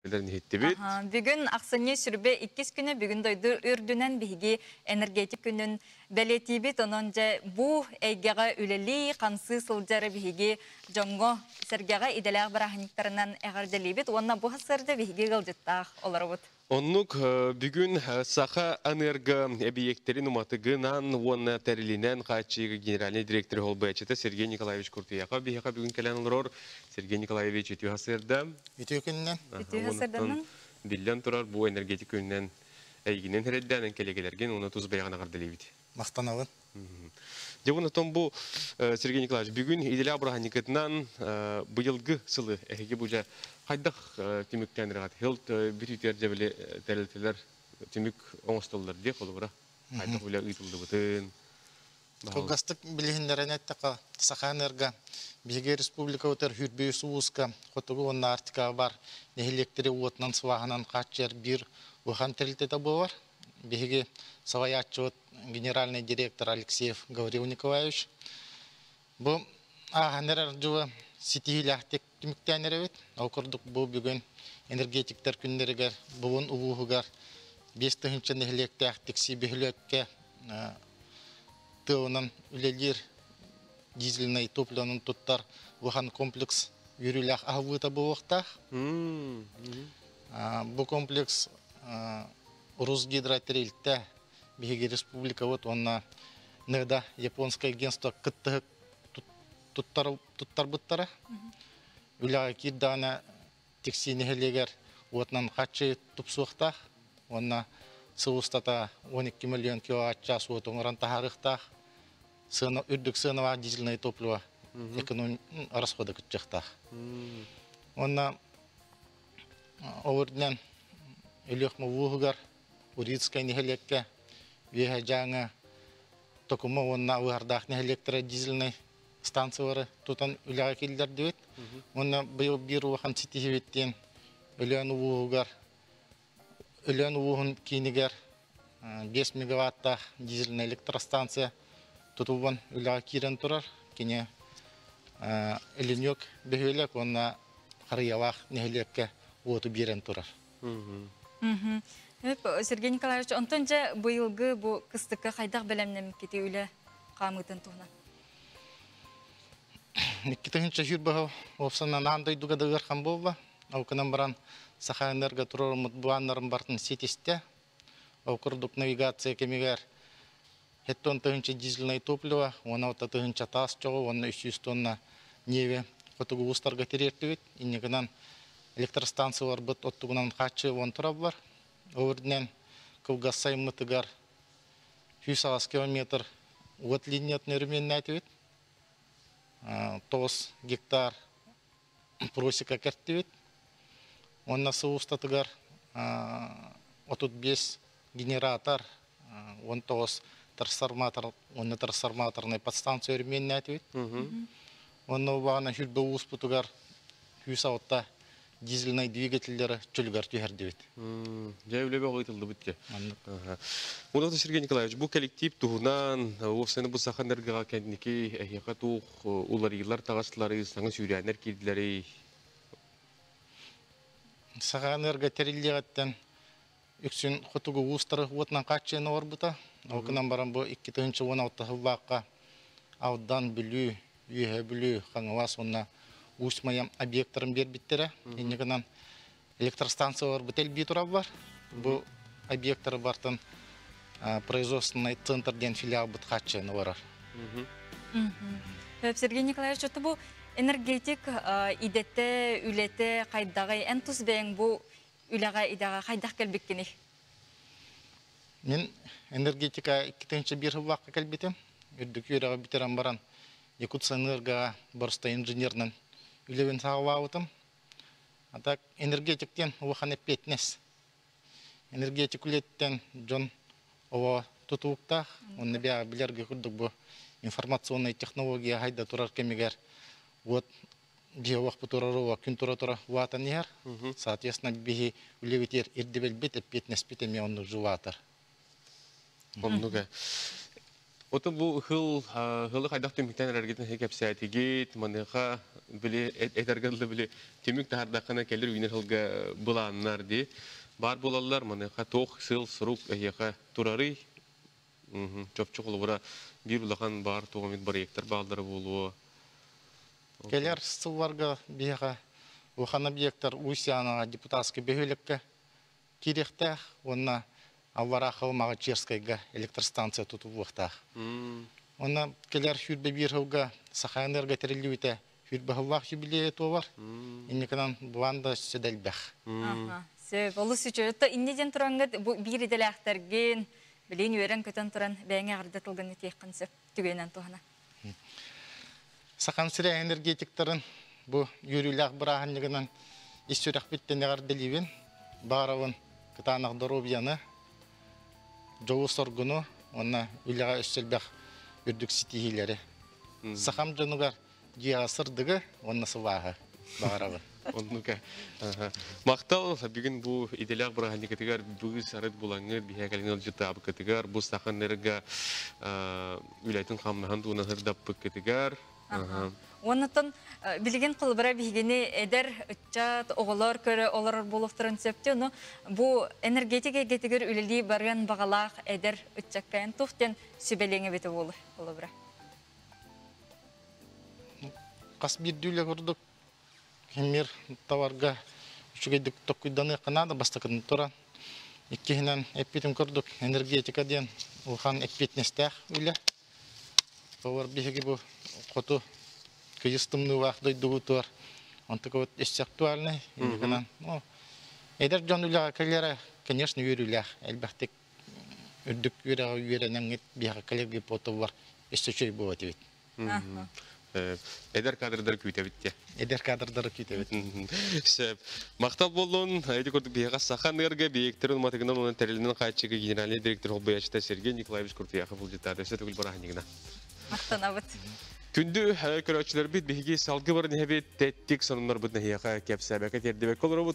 Иһиттибит. Бүгүн ахсынньы сүрбэ иккис күнэ, бүгүн дойду үрдүнэн биһиги энергетик күнүн бэлиэтиибит. Онон дьэ бу эйгэҕэ үлэлии, хамсыы сылдьар биһиги дьоҥҥо сэргэҕэ идэлээх бырааһынньыктарынан эҕэрдэлиибит уонна бу сарсыарда биһиги ыалдьыттаах олоробут. Оннук бүгүн Саха Энерго эбийиэктэрин уматыгынан уонна тэрилинэн хааччыйыыга генеральнай директор холбояччыта Сергей Николаевич Куртуяхов биһиэхэ бүгүн кэлэн олорор. Сергей Николаевич, үтүө сарсыарда. Үтүө күнүнэн. Үтүө сарсыарданан. Биллэн турар, бу энергетик күнүнэн эйигинэн эрэйдээн кэлэгэлэргин уонна тус бэйэҕин эҕэрдэлиибит. Махтанабын. Дьэ онтон бу Сергей Николаевич, бүгүн идэлээх бырааһынньыкытынан быйылгы сылы эһиги бу дьэ хайдах түмүктээн эрэҕит? Хилт бүтүүтүгэр дьэбили тэрилтэлэр түмүк оҥостоллор дии холобура. Хайдах үлэ ыытыллыбытын. Кылгастык билиһиннэрэн эттэххэ, Сахаэнерго биһиги республикабытыгар Хүрбүйүс улууска Хотугу уонна Арктикаҕа баар нэһилиэктэри уотунан сылааһынан хааччыйар биир улахан тэрилтэтэ буолар. Биһиги салайааччыбыт генеральный директор Алексеев Гаврил Николаевич. Бу ааһан эрэр дьылы ситиһиилээхтик түмүктээн эрэбит. Ол курдук бу бүгүн энергетиктэр күннэригэр Булун улууһугар 5000 нэһилиэктээх Тиксии бөһүөлэккэ тыалынан үлэлиир дизельнай топливонан туттар улахан комплекс үөрүүлээх аһыллыыта буолуохтаах. Бу комплекс Русгидро тэрилтэ биһиги республикабыт уонна НЭДА японское агентство кыттыһык туттарбыттара. Үлэҕэ киирдэҕинэ Тиксии нэһилиэгэр уотунан хаччы тупсуохтаах уонна сыл устата 12 миллион киловатт-час уоту оҥорон таһаарыахтаах. Сыана, үрдүк сыаналаах дизельное топливо эконом расхода кыччыахтаах. Уонна ол үрдүнэн Өлүөхмэ улууһугар Урицкай нэһилиэккэ Үөһэ Дьааҥы Токума уонна Алыһардаах нэһилиэктэрэ дизельнай станциялары тутан үлэҕэ киллэрдибит. Уонна быйыл биир улахан ситиһиибит диэн Өлөөн улууһугар Өлөөн улууһун киинигэр 5 мегаваттаах дизельнай электростанция тутуллан үлэҕэ киирэн турар. Кини Ленек бөһүөлэк уонна Харыйалаах нэһилиэккэ уоту биэрэн турар. Сергей Николаевич, онтон дьэ быйылгы бу кыстыкка хайдах бэлэмнэммиккити үлэ хаамыытын туһунан? Икки тыһыынча сүүрбэ уопсанан аан дойдуга да ыарахан буолла. Ол гынан баран Саха Энерго туруоруммут былааннарын барытын ситистэ. Ол курдук навигация кэмигэр 70 тыһыынча дизельное топливо, 16 тыһыынча таас чоҕу уонна 300 тонна нефти хотугу улуустарга тириэртибит. Инникинэн электростанцияларбыт оттугунан хааччыйыллан тураллар. Ол үрдүнэн кылгас сайыммытыгар 108 километр уот линиятын өрөмүөннээтибит. 9 гектар просека кэртибит. Уонна сыл устатыгар 35 генератор, 19 трансформатор уонна трансформаторнай подстанция өрөмүөннээтибит. Уонна убаҕана сүрбэ ууспутугар 106 дизельнай двигателлэри чөлүгэр түһэрдибит. Дьэ үлэ бөҕө ыытыллыбыт дьэ. Онон Сергей Николаевич, бу коллектив туһунан, уопсайынан бу Саха Энергоҕа кэнники эһиэхэ туох уларыйыылар таҕыстылары, саҥа сүүрээннэр киирдилэрий? Саха Энерго тэриллиэҕиттэн үксүн хотугу уустары уотунан хааччыйан олорбута. Ол гынан баран бу 2016 сыллаахха Алдан, Бүлүү, Үөһээ Бүлүү, Хаҥалас уонна Усть Майа объектарын биэрбиттэрэ. Инньэ гынан электростанцияларбыт элбии тураллар. Бу объектары бартан производственный центр диэн филиалбыт хааччыйан олорор. Сергей Николаевич, это бу энергетик идэтэ, үлэтэ хайдаҕый? Эн тус бэйэҥ бу үлэҕэ идэҕэ хайдах кэлбиккиний? Мин энергетика 2001 сыллаахха кэлбитим. Үрдүк үөрэҕи бүтэрэн баран Якутсэнергоҕа боростой инженеринэн үлэбин саҕалаабытым. А так энергетик диэн улахан эппиэтинэс. Энергетик үлэттэн дьон оҕо тутулуктаах. Онно бэйэҕэ билэргэ курдук бу информационнай технология хайда турар кэмигэр вот биһи олохпут турар күн тура-тура улаатан иһэр. Соответственно, биһи үлэбитигэр ирдэбилбит, эппиэтинэспит эмиэ оннук улаатар. Оннук. Отон бу хыл хылы хайдах түмүктэн эрэргитин кэпсээтигит, маныаха били этэргэ дылы били түмүк таһардаххына кэлэр үүнэр сылга былааннар дии баар буолаллар, маныаха туох сыл-сорук эһиэхэ турарый? Чопчу холобура биир улахан баар туох эмит проектар бааллара буолуо. Кэлэр сылларга биһиэхэ улахан объектар Усть-Янаҕа депутатскай бөһүөлэккэ киириэхтээх уонна Аллараа Халымаҕа Черскайга электростанция тутуллуохтаах. Онно кэлэр 21 сылга Сахаэнерго тэриллибитэ 20 сыллаах юбилейа туолар. Инникинэн былаан да өссө да элбэх. Сөп, олус үчүгэй. То инне диэн тураҥҥыт бу биир идэлээхтэргин билин үөрэн-көтөн туран бэйэҥ эҕэрдэ тылгын этиэххин сөп түгэнэн туһана. Сахан сирэ энергетиктарын бу үөрүүлээх бырааһынньыгынан ис сүрэхпиттэн эҕэрдэлиибин. Баҕарабын кытаанах доруобуйаны, дьолу-соргуну уонна үлэҕэ өссө элбэх үрдүк ситиһиилэри. Сахам дьонугар дьиэҕэ сырдыгы уонна сылааһы баҕарабын. Оннука. Махтал, бүгүн бу идэлээх бырааһынньыкытыгар быыс арыт булаҥҥыт, биһиэхэ кэлин ыалдьыттаабыккытыгар, бу саханнарга үлэтин хамнаһын туһунан сырдаппыккытыгар. Оннотон билигин холобура биһигини эдэр ыччат оҕолор көрө олорор буолуохтарын сөптө, ону бу энергетик эйгэтигэр үлэлии барыан баҕалаах эдэр ыччакка эн туох диэн сүбэлиэҥ эбитэ буолуо холобура? Хас биирдии үлэ курдук химир товарга үчүгэйдик токкуйданыахха наада бастакытын туран. Иккиһинэн эппитим курдук энергетика диэн улахан эппиэтинэстээх үлэ. Повар биһиги бу хоту кыйыс тымныылаах дойдубутугар онтукабыт өссө актуальнай. Инникинэн эдэр дьон үлэҕэ кэлэрэ, конечно, үөрүүлээх. Элбэхтик үрдүк үөрэҕи үөрэнэҥҥит биһиэхэ кэлэргэ потоллар өссө үчүгэй буолуо этибит. Эдэр кадрдары күүтэбит диэ. Эдэр кадрдары күүтэбит. Сөп. Махтал буоллун. Ити курдук биһиэхэ Саха Энерго биэктерин уматыгынан уонна тэрилинэн хааччыгы генеральный директор холбояччыта Сергей Николаевич Куртуяхов булдьуттаата. Өссө төгүл бырааһынньыгына. Махтанабыт. Күндү көрөөччүлэрбит биһиги салгы баран иһэбит тэттик сонуннарбыт нэһиэхэ кэпсээбэккэ тиэрдибэккэ олоробут.